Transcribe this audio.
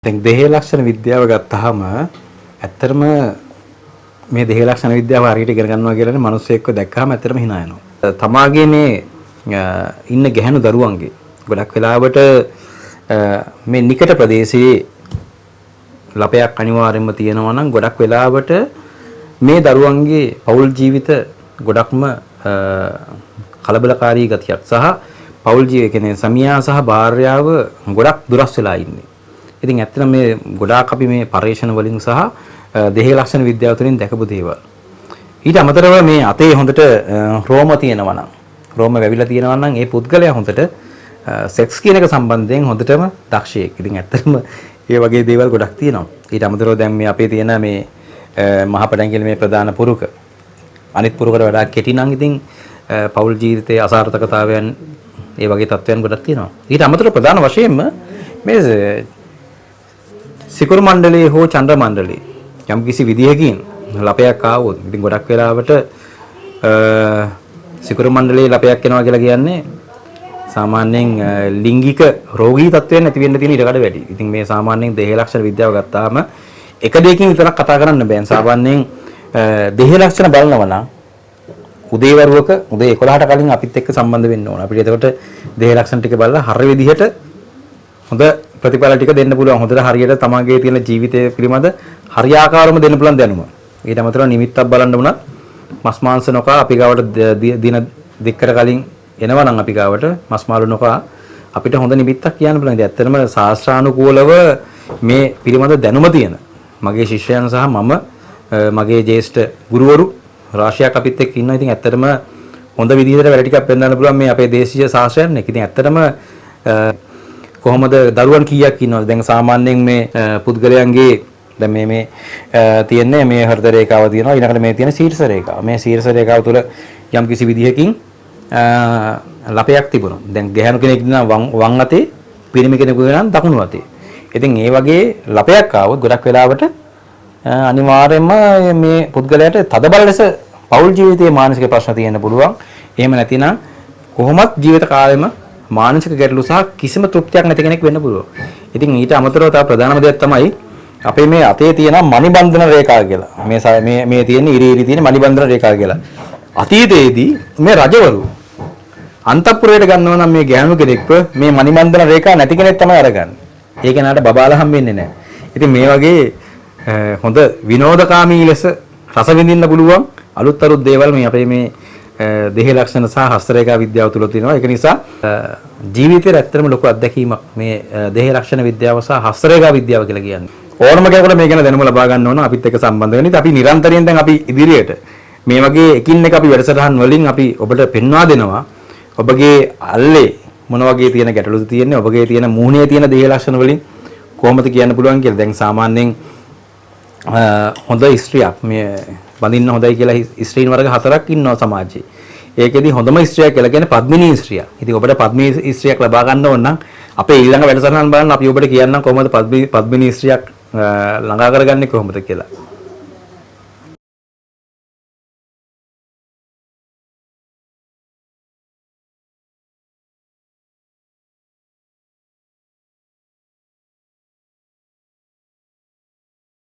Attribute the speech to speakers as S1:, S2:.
S1: දැන් දේහ ලක්ෂණ විද්‍යාව ගත්තාම ඇත්තටම මේ දේහ ලක්ෂණ විද්‍යාව හරියට ඉගෙන ගන්නවා කියලානේ මිනිස්සු එක්ක දැක්කහම ඇත්තටම හිනා යනවා. තමාගේ මේ ඉන්න ගැහැණු දරුවන්ගේ ගොඩක් වෙලාවට මේ නිකට ප්‍රදේශයේ ලපයක් අනිවාර්යයෙන්ම තියෙනවා නම් ගොඩක් වෙලාවට මේ දරුවන්ගේ පෞල් ජීවිත ගොඩක්ම කලබලකාරී ගතියක් සහ පෞල් ජීවිත කියන්නේ සමියා සහ භාර්යාව ගොඩක් දුරස් වෙලා ඉන්නේ. ඉතින් ඇත්තටම මේ ගොඩාක් අපි මේ පරේක්ෂණ වලින් සහ දේහ ලක්ෂණ විද්‍යාව තුළින් දැකපු දේවල්. ඊට අමතරව මේ අතේ හොඳට රෝම තියෙනවා නම්, රෝම වැවිලා තියෙනවා නම් ඒ පුද්ගලයා හොඳට සෙක්ස් කියන එක සම්බන්ධයෙන් හොඳටම දක්ෂයෙක්. ඉතින් ඇත්තටම ඒ වගේ දේවල් ගොඩක් තියෙනවා. ඊට අමතරව දැන් මේ අපේ තියෙන මේ මහපටන් කියන මේ ප්‍රධාන පුරුක අනිත් පුරුකට වඩා කෙටි නම් ඉතින් පෞල් ජීවිතයේ අසාර්ථකතාවයන් ඒ වගේ තත්ත්වයන් ගොඩක් තියෙනවා. ඊට අමතරව ප්‍රධාන වශයෙන්ම මේ සිකුරු මණ්ඩලයේ හෝ චන්ද්‍ර මණ්ඩලයේ යම් කිසි විදියකින් ලපයක් ආවොත් ඉතින් ගොඩක් වෙලාවට සිකුරු මණ්ඩලයේ ලපයක් එනවා කියලා කියන්නේ සාමාන්‍යයෙන් ලිංගික රෝගී තත්ත්වයන් ඇති වෙන්න තියෙන ඉඩකඩ වැඩි. ඉතින් මේ සාමාන්‍යයෙන් දේහ ලක්ෂණ විද්‍යාව ගත්තාම එක දෙයකින් විතරක් කතා කරන්න බෑ. සාමාන්‍යයෙන් දේහ ලක්ෂණ බලනවා නම් උදේ වරුවක උදේ 11ට කලින් අපිත් එක්ක සම්බන්ධ වෙන්න ඕන. අපිට එතකොට දේහ ලක්ෂණ ටික බලලා හරි විදිහට හොඳ ප්‍රතිඵල ටික දෙන්න පුළුවන්. හොඳට හරියට තමන්ගේ තියෙන ජීවිතය පිළිබඳ හරියාකාරවම දෙන්න පුළුවන් දැනුම. ඊට අමතරව නිමිත්තක් බලන්න වුණත් මස් මාංශ නොකා අපි ගාවට දින දෙකකට කලින් එනවා නම් අපි ගාවට මස් මාළු නොකා අපිට හොඳ නිමිත්තක් කියන්න පුළුවන්. ඉතින් ඇත්තටම ශාස්ත්‍රානුකූලව මේ පිළිබඳ දැනුම තියෙන මගේ ශිෂ්‍යයන් සහ මම මගේ ජ්‍යෙෂ්ඨ ගුරුවරු රාශියක් අපිත් එක්ක ඉන්නවා. ඉතින් ඇත්තටම හොඳ විදිහට වැඩ ටිකක් පෙන්වන්න පුළුවන් මේ අපේ දේශීය ශාස්ත්‍රයන් එක්ක. ඉතින් ඇත්තටම කොහොමද දරුවන් කීයක් ඉන්නවද? දැන් සාමාන්‍යයෙන් මේ පුද්ගලයන්ගේ දැන් මේ මේ තියෙන්නේ මේ හෘද රේඛාව තියෙනවා, ඊළඟට මේ තියෙන ශීර්ෂ රේඛාව. මේ ශීර්ෂ රේඛාව තුළ යම් කිසි විදිහකින් ලපයක් තිබුණා. දැන් ගැහැණු කෙනෙක් නම් වම් අතේ, පිරිමි කෙනෙකුගේ නම් දකුණු අතේ. ඉතින් ඒ වගේ ලපයක් ආවොත් ගොඩක් වෙලාවට අනිවාර්යයෙන්ම මේ පුද්ගලයාට තදබල ලෙස පෞල් ජීවිතයේ මානසික ප්‍රශ්න තියෙන්න පුළුවන්. එහෙම නැතිනම් කොහොමත් ජීවිත කාලෙම මානසික ගැටලු සහ කිසිම තෘප්තියක් නැති කෙනෙක් වෙන්න පුළුවන්. ඉතින් ඊට අමතරව තව ප්‍රධානම දෙයක් තමයි අපේ මේ අතේ තියෙන මණිබන්ධන රේඛා කියලා. මේ මේ මේ තියෙන ඉරි ඉරි තියෙන මණිබන්ධන රේඛා කියලා. අතීතයේදී මේ රජවරු අන්තපුරයට ගන්නවා නම් මේ ගැහණු කෙනෙක්ව මේ මණිබන්ධන රේඛා නැති කෙනෙක් තමයි අරගන්නේ. ඒ කෙනාට බබාලා හම්බෙන්නේ නැහැ. ඉතින් මේ වගේ හොඳ විනෝදකාමී ලෙස රස විඳින්න පුළුවන් අලුත් අලුත් දේවල් මේ අපේ මේ දේහ ලක්ෂණ සහ හස්තරේඛා විද්‍යාව තුළ තියෙනවා. ඒක නිසා ජීවිතේට ඇත්තටම ලොකු අත්දැකීමක් මේ දේහ ලක්ෂණ විද්‍යාව සහ හස්තරේඛා විද්‍යාව කියලා කියන්නේ. ඕනම කෙනෙකුට මේ ගැන දැනුම ලබා ගන්න ඕන අපිත් එක්ක සම්බන්ධ වෙන්න. ඉතින් අපි නිරන්තරයෙන් දැන් අපි ඉදිරියට මේ වගේ එකින් එක අපි වැඩසටහන් වලින් අපි ඔබට පෙන්වා දෙනවා. ඔබගේ අල්ලේ මොන වගේ තියෙන ගැටලුද තියෙන්නේ, ඔබගේ තියෙන මූණේ තියෙන දේහ ලක්ෂණ වලින් කොහොමද කියන්න පුළුවන් කියලා. දැන් සාමාන්‍යයෙන් හොඳ ස්ත්‍රියක් මේ බඳින්න හොඳයි කියලා ස්ත්‍රීන් වර්ග හතරක් ඉන්නවා සමාජයේ. ඒකෙදි හොඳම ස්ත්‍රියක් කියලා කියන්නේ පද්මිනී ස්ත්‍රියක්. ඉතින් ඔබට පද්මිනී ස්ත්‍රියක් ලබා ගන්න ඕන නම් අපේ ඊළඟ වැඩසටහන බලන්න අපි ඔබට කියන්නම් කොහොමද පද්මිනී ස්ත්‍රියක් ළඟා කරගන්නේ කොහොමද කියලා.